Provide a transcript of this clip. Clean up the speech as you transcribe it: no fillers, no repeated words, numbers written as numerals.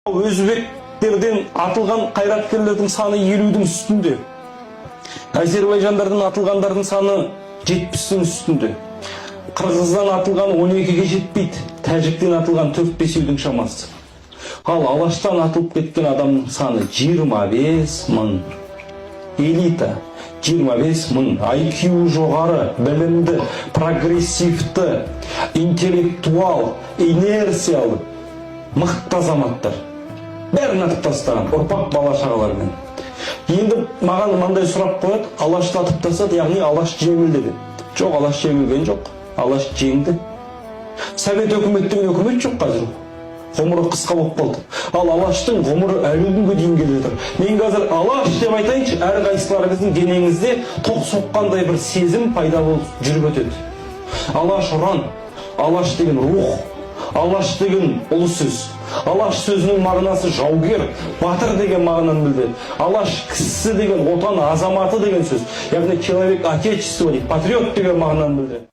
Өзбектерден атылған қайраткерлердің саны 50-дің үстінде, әзербайжандардан атылғандардың саны 70-тің үстінде, қырғыздан атылған 12-ге жетпейді, тәжіктен атылған төрт бесеудің шамасы. Ал Алаштан атылып кеткен адамның саны 25 мың. Элита 25 мың, IQ жоғары, білімді, прогрессивті, интеллектуал, инерциялы, мықты азаматтар, бәрін атып тастаған, ұрпақ, бала шағаларымен. Енді маған мынандай сұрақ қояды: «Алашты атып тастады, яғни Алаш жеңілді», — деп. Жоқ, Алаш жеңілген жоқ, Алаш жеңді. Совет өкіметі деген өкімет жоқ қазір, ғұмыры қысқа болып қалды. Ал Алаштың ғұмыры әлі күнге дейін келе жатыр. Мен қазір «Алаш» деп айтайыншы, әрқайсыларыңыздың денеңізде тоқ соққандай бір сезім пайда болып жүріп өтеді. Алаш ұран, Алаш деген рух, Алаш деген ұлы сөз. Алаш сөзінің мағынасы жаугер, батыр деген мағынаны білдіреді. Алаш кісісі деген отан азаматы деген сөз, яғни человек отечества дейді, патриот деген мағынаны білдіреді.